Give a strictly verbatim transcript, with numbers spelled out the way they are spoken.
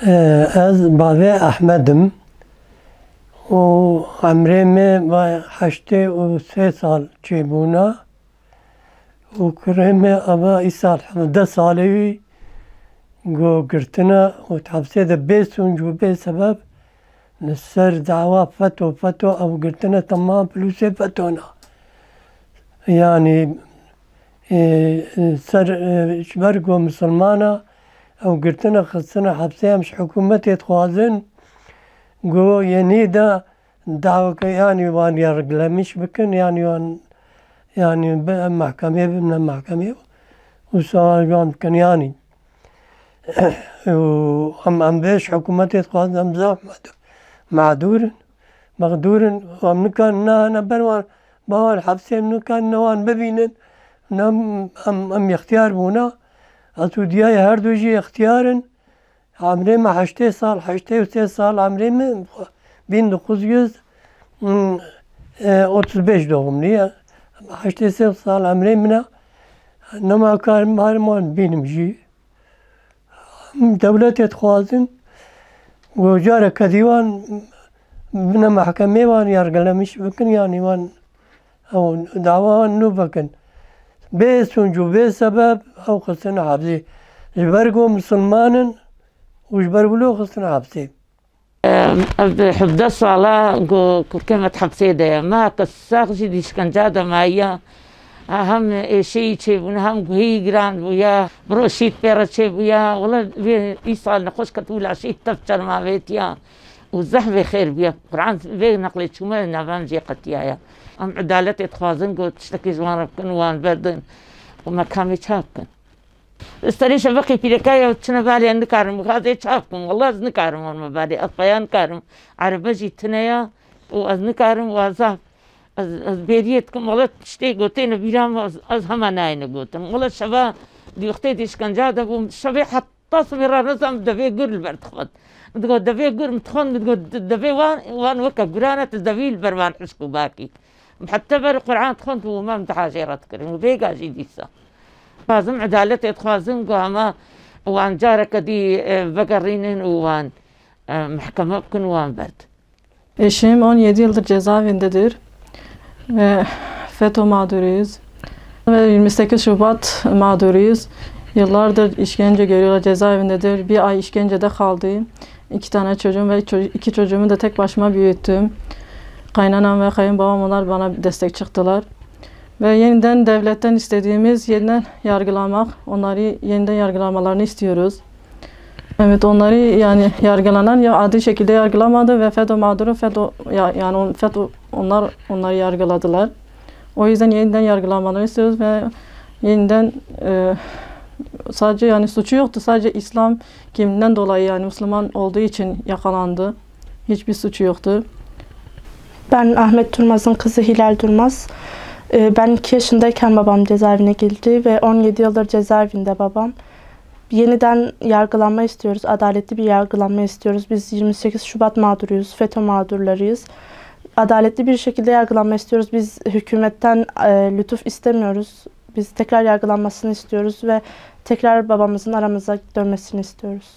Ez bavê Ehmed im û emrê me va heştê û sê sal çêbûna û kurê me ava îsal hevdeh salê wî go girtine û di hepsê de bê sûc û bê sebeb li ser dawa FETO, FETO ew girtine temam pulûsê FETO na. Yanî, e, e, ser, e, ji ber ku misilmana ew girtine xistine hepsê em ji hikûmetê dixwazin ku yenî de daweke yanî wan yargılamış bikin, yanî wan, yanî bi mehkemê bimne mehkemê û sewal wan bikin yanî. Û em, em vê ji hikûmetê dixwazin, em zaf madu-, mağdur in, mexdûr in, em nikarin nehene ber wan, ba wan hepsê em nikarin ne wan bibînin, ne em, em, em ixtiyar bûna. Ez û Diyayê her du jî ixtiyar in. Emrê me heştê sal, heştê û sê sal emrê me, bin dokuz yüz otuz beş doğumlu ya. Heştê sê sal emrê min e. Nema karim, karim wan bînim jî. Dewletê dixwazin, ku careke dî wan bine mehkemê wan yargılamış bikin, yanî wan ew dawa wan nû bikin. Bê sûc û bê sebeb ew xistine hepsê. Ji ber ku misilman in û ji ber wilo xistine hepsê. Ev hevdeh sala ku kurkê me di hepsê de ye. Me kes sax jî di îşkenca de mayiya. Hem êşeyî çêbûne, hem guhî giran bûye. Biro şît pê re çêbûye. Wele vê îsal nexweş ket wila şît tev çermavêtiya. Û zehf vê xêr bûye. Quran vê neqlê çûme navên jê qetiyaye. Em edaletê dixwazin ku tiştekî ji wan re bikin û wan berdin. Û mekamê çav bikin. Serê şeveqê pîreka ye, çine balê nikarim, gazê çav bikim. Wela ez nikarim werme balê. Ez peya nikarim. Erebe jî tune ye û ez nikarim, wa zaf. Ez, ez bêriyê dikim, wela tiştê gotêne bîra min, ez, ez hema nayêne gotin. Wela şeva di wextê di îşkenca de bûm, şevê heta sibê re nizam devê gur li ber dixwend. Min digot, devê gur min dixwend, min digot, de-, devê wan, wan weke guran e, tu devî li ber wan hişk û bakî. Heta ber Quran dixwend û me em dihajê re dikirin û vêga jî dîsa. Lazim edaletê dixwazin ku hema wan careke dî, e, vegerînin û wan, e, mehkeme bikin û wan berdin. Eşim on yedi yıldır cezaevindedir ve FETÖ mağduruyuz ve yirmi sekiz Şubat mağduruyuz. Yıllardır işkence görüyorlar, cezaevindedir. Bir ay işkencede kaldı. İki tane çocuğum ve ço-, iki çocuğumu da tek başıma büyüttüm. Kaynanam ve kayınbabam, onlar bana destek çıktılar. Ve yeniden devletten istediğimiz yeniden yargılamak, onları yeniden yargılamalarını istiyoruz. Evet, onları yani yargılanan ya adil şekilde yargılamadı ve FETÖ mağduru, FETÖ ya-, yani on-, FETÖ, onlar onları yargıladılar. O yüzden yeniden yargılamalarını istiyoruz ve yeniden, e, sadece yani suçu yoktu, sadece İslam kimliğinden dolayı yani Müslüman olduğu için yakalandı. Hiçbir suçu yoktu. Ben Ahmet Durmaz'ın kızı Hilal Durmaz. Ee, ben iki yaşındayken babam cezaevine girdi ve on yedi yıldır cezaevinde babam. Yeniden yargılanma istiyoruz, adaletli bir yargılanma istiyoruz. Biz yirmi sekiz Şubat mağduruyuz, FETÖ mağdurlarıyız. Adaletli bir şekilde yargılanma istiyoruz. Biz hükümetten, e, lütuf istemiyoruz. Biz tekrar yargılanmasını istiyoruz ve tekrar babamızın aramıza dönmesini istiyoruz.